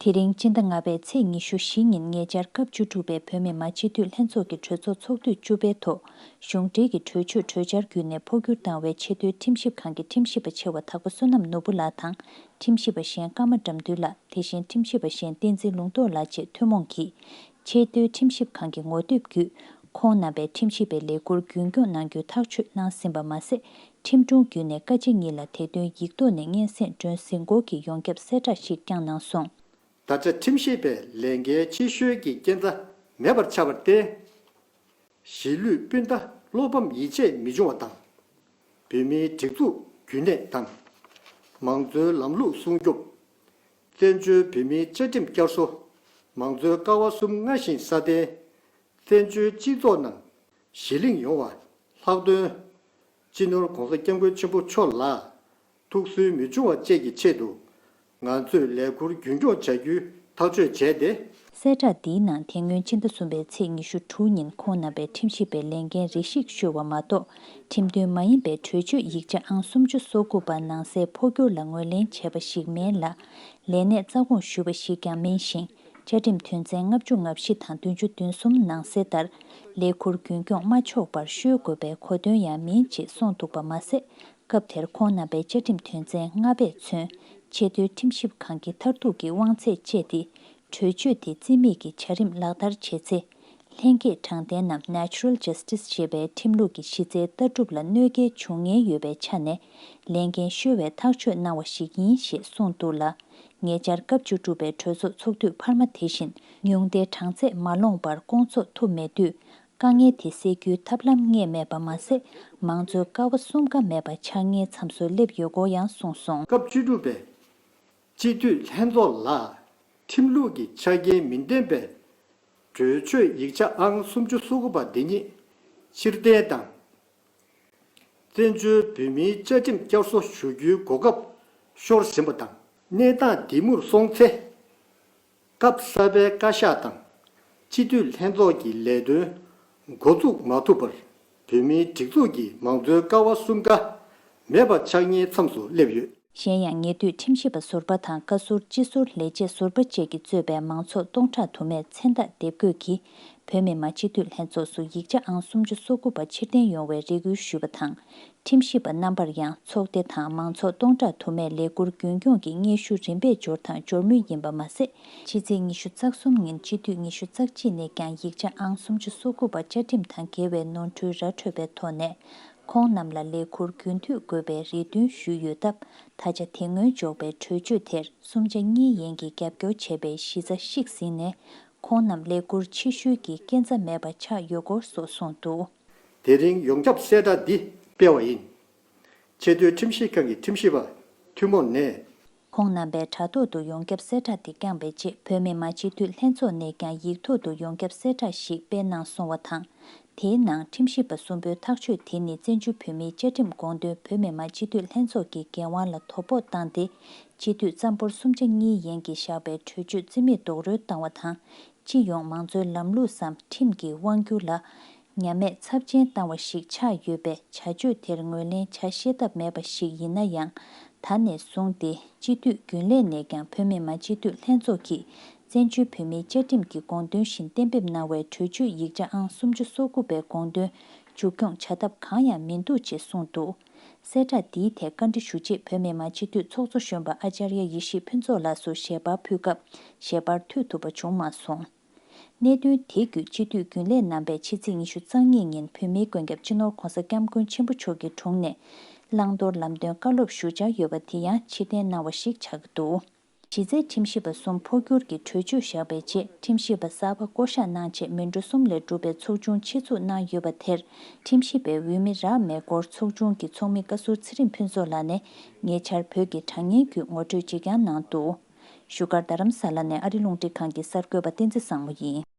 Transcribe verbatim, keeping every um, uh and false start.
དེ་རིང་སྤྱི་ཟླ་ལྔ་པའི་ཚེས་ཉི་ཤུ་བཞི་ཉིན་ཉེ་ཆར་སྐབས་བཅུ་དྲུག་པའི་བོད་མི་མང་སྤྱི་འཐུས་ལྷན་ཚོགས་ཀྱི་གྲོས་ཚོགས་ཚོགས་དུས་བཅུ་པའི་ཐོག་གཞུང་འབྲེལ་གྱི་གྲོས་ཆོད་གྲོས་འཆར་བརྒྱུད་ནས་འཕོ་འགྱུར་བཏང་བའི་ཆེས་མཐོའི་ཁྲིམས་ཞིབ་ཁང་གི་ཁྲིམས་ཞིབ་པ་ཆེ་བ་དྭགས་པོ་བསོད་ནམས་ནོར་བུ་ལགས་དང་། ཁྲིམས་ཞིབ་པ་གཞན་ཀརྨ་དགྲ་འདུལ་ལགས། དེ་བཞིན་ཁྲིམས་ཞིབ་པ་གཞན་བསྟན་འཛིན་ལུང་རྟོགས་ལགས་བཅས་ཐུན་མོང་གིས་ཆེས་མཐོའི་ཁྲིམས་ཞིབ་ཁང་གི་ངོ་དེབ་བརྒྱུད་ཁོང་རྣམ་པའི་ཁྲིམས་ཞིབ་པའི་ལས་ཁུར་རྒྱུན་སྐྱོང་གནང་རྒྱུའི་ཐག་གཅོད་གནང་ཟིན་པ་མ་ཟད། ཁྲིམས་དྲུང་བརྒྱུད་ནས་བཀའ་སྤྱི་གཉིས་ལ་དེ་དོན་ཡིག་ཐོག་ནས་སྙན་སེང་སྒྲོན་ཟིན་སྐོར་གྱི་ཡོངས་ཁྱབ་གསལ་བསྒྲགས་ཤིག་བསྐྱངས་གནང་སོང་། ད་ཆ་ཁྲིམས་ཞིབ་པའི་ལས་འགན་ཆེ་ཤོས་ཀྱི་རྐྱེན་རྩ་མེད་པར་ཆགས་པར་བརྟེན། གཞིས་ལུས་སྤུན་ཟླ་བློ་ཕམ་ཡིད་ཆེས་མི་འབྱུང་བ་དང་། བོད་མིའི་སྒྲིག་འཛུགས་རྒྱུན་གནས་དང་། མང་གཙོའི་ལམ་ལུགས་སྲུང་སྐྱོབ། བཙན་བྱོལ་བོད་མིའི་བཅའ་ཁྲིམས་བསྐྱར་གསོ། མང་གཙོའི་ཀ་བ་གསུམ་སྔར་བཞིན་སྲ་བརྟན། བཙན་བྱོལ་སྤྱི་ཚོགས་ནང་གཞི་བརྟན་ཡོང་བ། ལྷག་དོན། སྤྱི་ནོར་༸གོང་ས་༸སྐྱབས་མགོན་ཆེན་པོ་མཆོག་ལ་ཐུགས་སུན་མི་འབྱུང་བ་བཅས་ཀྱི་ཆེད་དུ། ང་ཚོས་ལས་ཁུར་རྒྱུན་སྐྱོང་བྱ་རྒྱུའི་ཐག་གཅོད་བྱས་ཏེ། གསལ་བསྒྲགས་འདིའི་ནང་དེ་སྔོན་སྤྱི་ཟླ་གསུམ་པའི་ཚེས་ཉི་ཤུ་དྲུག་ཉིན་ཁོང་རྣམ་པའི་ཁྲིམས་ཞིབ་པའི་ལས་འགན་རེ་ཞིག་བཤོལ་བ་མ་གཏོགས། ཁྲིམས་མཐུན་མ་ཡིན་པའི་གྲོས་ཆོད་ཡིག་ཆ་ཨང་སུམ་ཅུ་སོ་དགུ་པ་ནང་གསལ་འཕོ་འགྱུར་ལ་ངོས་ལེན་བྱས་པ་ཞིག་མིན་ལ། ལས་གནས་རྩ་དགོངས་ཞུས་པ་ཞིག་ཀྱང་མིན་ཞིང་། བཅའ་ཁྲིམས་དོན་ཚན་ལྔ་བཅུ་ང་བཞི་དང་བདུན་ཅུ་དོན་གསུམ་ནང་གསལ་ལྟར། ལས་ཁུར་རྒྱུན་སྐྱོང་མ་ཆོག་པར་བཤོལ་དགོས་པའི་གོ་དོན་ཡང་མིན་ཅེས་གསུངས་འདུག་པ་མ་ཟད། སྐབས་དེར་ཁོང་རྣམ་པའི་བཅའ་ཁྲིམས་དོན་ཚན་ལྔ་པས་མཚོན། ཆེས་མཐོའི་ཁྲིམས་ཞིབ་ཁང་གི་མཐར་ཐུག་གི་དབང་ཚད་སྤྱད་དེ། གྲོས་ཆོད་དེ་རྩིས་མེད་ཀྱི་བྱ་རིམ་ལག་བསྟར་བྱས་ཚེ། ལྷན་སྐྱེས་དྲང་བདེན་ནམ་Natural Justice ཞེས་པའི་ཁྲིམས་ལུགས་ཀྱི་གཞི་རྩའི་ལྟ་གྲུབ་ལ་གནོད་སྐྱེལ་འབྱུང་ཉེན་ཡོད་པའི་ཆ་ནས། ལས་འགན་བཤོལ་བའི་ཐག་གཅོད་གནང་བ་ཞིག་ཡིན་ཞེས་གསུངས་འདུག་ལ། ཉེ་ཆར་སྐབས་བཅུ་དྲུག་པའི་གྲོས་ཚོགས་ཚོགས་དུས་འཕར་མ་དེ་བཞིན་ཉུང་མཐའི་གྲངས་ཚད་མ་ལོངས་པར་སྐོང་ཚོགས་ཐུབ་མེད་དུས། དཀའ་ངལ་དེ་སེལ་རྒྱུའི་ཐབས་ལམ་རྙེད་མེད་པ་མ་ཟད། མང་གཙོའི་ཀ་བ་གསུམ་ཀ་མེད་པ་ཆགས་ངེས་མཚམས་སུ་སླེབས་ཡོད་སྐོར་ཡང་གསུངས་སོང་། སྐབས་བཅུ་དྲུག་པའི་སྤྱི་འཐུས་ལྷན་ཚོགས་ལ་ཁྲིམས་ལུགས་ཀྱི་ཆ་རྐྱེན་མི་ལྡན་པའི་གྲོས་ཆོད་ཡིག་ཆ་ཨང་སུམ་ཅུ་སོ་དགུ་པ་འདི་ཉིད་ཕྱིར་འཐེན་དང་། བཙན་བྱོལ་བོད་མིའི་བཅའ་ཁྲིམས་བསྐྱར་གསོ་ཞུ་རྒྱུའི་གོ་སྐབས་ཤོར་ཟིན་པ་དང་། གནས་སྟངས་འདི་མུར་སོང་ཚེ། སྐབས་གསར་པའི་བཀའ་ཤག་དང་སྤྱི་འཐུས་ལྷན་ཚོགས་ཀྱི་ལས་དོན་འགོ་འཛུགས་མ་ཐུབ་པར། བོད་མིའི་སྒྲིག་འཛུགས་ཀྱི་མང་གཙོའི་ཀ་བ་གསུམ་ཀ་མེད་པ་ཆགས་ཉེན་མཚམས་སུ་སླེབས་ཡོད། གཞན་ཡང་། ཉེ་དུས་ཁྲིམས་ཞིབ་པ་ཟུར་པ་དང་བཀའ་ཟུར་སྤྱི་ཟུར་ལས་བྱེད་ཟུར་པ་བཅས་ཀྱིས་གཙོས་པའི་མང་ཚོགས་སྟོང་ཕྲག་དུ་མས་མཚན་རྟགས་དེབ་འགོད་ཀྱིས། བོད་མི་མང་སྤྱི་འཐུས་ལྷན་ཚོགས་སུ་ཡིག་ཆ་ཨང་སུམ་ཅུ་སོ་དགུ་པ་ཕྱིར་འཐེན་ཡོང་བའི་རེ་སྐུལ་ཞུས་པ་དང་། ཁྲིམས་ཞིབ་པ་རྣམ་པར་ཡང་ཚོགས་སྡེ་དང་མང་ཚོགས་སྟོང་ཕྲག་དུ་མས་ལས་ཁུར་རྒྱུན་སྐྱོང་གི་སྙན་ཞུ་རིམ་པས་འབྱོར་དང་འབྱོར་མུས་ཡིན་པ་མ་ཟད། ཕྱི་ཚེས་ཉི་ཤུ་རྩ་གསུམ་ཉིན་སྤྱི་འཐུས་ཉི་ཤུ་རྩ་གཅིག་ནས་ཀྱང་ཡིག་ཆ་ཨང་སུམ་ཅུ་སོ་དགུ་པ་བཅའ་ཁྲིམས་དང་འགལ་བའི་ནོར་འཁྲུལ་ར་འཕྲོད་པའི་ཐོག་ནས། ཁོང་རྣམས་ལ་ལས་ཁུར་རྒྱུན་མཐུད་དགོས་པའི་རེ་འདུན་ཞུས་ཡོད་སྟབས། ད་ཆ་དེ་སྔོན་འཇོག་པའི་གྲོས་ཆོད་དེར་གསུམ་ཆ་གཉིས་ཡན་གྱིས་རྒྱབ་སྐྱོར་བྱས་པའི་གཞི་རྩ་བཤིག་ཟིན་ནས། ཁོང་རྣམས་ལས་ཁུར་ཕྱིར་བཤོལ་གྱི་རྐྱེན་རྩ་མེད་པ་ཆགས་ཡོད་སྐོར་སོགས་གསུངས་འདུག། དེ་རིང་ཡོངས་ཁྱབ་གསལ་བསྒྲགས་འདི་སྤེལ་བ་ཡིན། ཆེས་མཐོའི་ཁྲིམས་ཞིབ་ཁང་གི་ཁྲིམས་ཞིབ་པ་ཐུན་མོང་ནས། ཁོང་རྣམ་པས་དྲ་ཐོག་ཏུ་ཡོངས་ཁྱབ་གསལ་བསྒྲགས་དེ་བསྐྱངས་པའི་རྗེས། བོད་མི་མང་སྤྱི་འཐུས་ལྷན་ཚོགས་ནས་ཀྱང་ཡིག་ཐོག་ཏུ་ཡོངས་ཁྱབ་གསལ་བསྒྲགས་ཤིག་སྤེལ་གནང་སོང་བ་དང་། དེའི་ནང་ཁྲིམས་ཞིབ་པ་གསུམ་པོའི་ཐག་གཅོད་དེ་ནི་བཙན་བྱོལ་བོད་མིའི་བཅའ་ཁྲིམས་དགོངས་དོན་བོད་མི་མང་སྤྱི་འཐུས་ལྷན་ཚོགས་ཀྱི་འགན་དབང་ལ་དོ་ཕོག་བཏང་སྟེ། སྤྱི་འཐུས་རྩ་འབོར་གསུམ་ཆ་གཉིས་ཡན་གྱིས་བཞག་པའི་གྲོས་ཆོད་རྩིས་མེད་རྡོག་རོལ་བཏང་བ་དང་། སྤྱི་ཡོངས་མང་གཙོའི་ལམ་ལུགས་སམ་ཁྲིམས་ཀྱི་དབང་སྒྱུར་ལ་ཉམས་དམས་ཚབས་ཆེན་བཏང་བ་ཞིག་ཆགས་ཡོད་པས། བྱ་སྤྱོད་དེར་ངོས་ལེན་བྱ་ཤེས་ཐབས་མེད་པ་ཞིག་ཡིན་ན་ཡང་། ད་ནས་བཟུང་སྟེ་སྤྱི་འཐུས་རྒྱུན་ལས་ནས་ཀྱང་བོད་མི་མང་སྤྱི་འཐུས་ལྷན་ཚོགས་ཀྱིས་བཙན་བྱོལ་བོད་མིའི་བཅའ་ཁྲིམས་ཀྱི་དགོངས་དོན་བཞིན་གཏན་འབེབས་གནང་བའི་གྲོས་ཆོད་ཡིག་ཆ་ཨང་སུམ་ཅུ་སོ་དགུ་པའི་དགོངས་དོན་མཇུག་སྐྱོང་བྱ་ཐབས་གང་ཡང་མི་འདུག་ཅེས་གསུངས་འདུག། གསལ་བསྒྲགས་འདིའི་ཐད་བཀའ་འདྲི་ཞུ་ཆེད་བོད་མི་མང་སྤྱི་འཐུས་ཚོགས་གཙོ་གཞོན་པ་ཨ་ཅར་ཡ་ཡེ་ཤེས་ཕུན་ཚོགས་ལགས་སུ་ཞལ་པར་ཕུལ་སྐབས་ཞལ་པར་མཐུད་ཐུབ་པ་བྱུང་མ་སོང་། གནད་དོན་དེ་བརྒྱུད་སྤྱི་འཐུས་རྒྱུན་ལས་རྣམ་པས་ཕྱི་ཚེས་ཉི་ཤུ་རྩ་གཉིས་ཉིན་བོད་མིའི་མགོན་སྐྱབས་སྤྱི་ནོར་༸གོང་ས་༸སྐྱབས་མགོན་ཆེན་པོ་མཆོག་གི་དྲུང་ནས་བླང་དོར་ལམ་སྟོན་བཀའ་སློབ་ཞུ་འཆར་ཡོད་པ་དེ་ཡང་ཕྱིར་འཐེན་གནང་བ་ཞིག་ཆགས་ཀྱི་འདུག། གཞི་རྩའི་ཁྲིམས་ཞིབ་པ་གསུམ་འཕོ་འགྱུར་གྱི་གྲོས་ཆོད་བཞག་པའི་རྗེས། ཁྲིམས་ཞིབ་པ་གསར་པ་བསྐོ་གཞག་གནང་ཆེད་མི་འགྲོ་གསུམ་ལས་གྲུབ་པའི་ཚོགས་ཆུང་ཆེད་འཛུགས་གནང་ཡོད་པ་དེར། ཁྲིམས་ཞིབ་པའི་འོས་མི་རག་མེད་སྐོར་ཚོགས་ཆུང་གི་ཚོགས་མི་བཀའ་ཟུར་ཚེ་རིང་ཕུན་ཚོགས་ལགས་ནས་ཉེ་ཆར་བོད་ཀྱི་དྲ་བརྙན་བརྒྱུད་ངོ་སྤྲོད་ཅིག་ཀྱང་གནང་འདུག། བཞུགས་སྒར་རྡ་རམ་ས་ལ་ནས་ཨ་རི་རླུང་འཕྲིན་ཁང་གི་གསར་འགོད་པ་བསྟན་འཛིན་བཟང་མོ་ཡིན།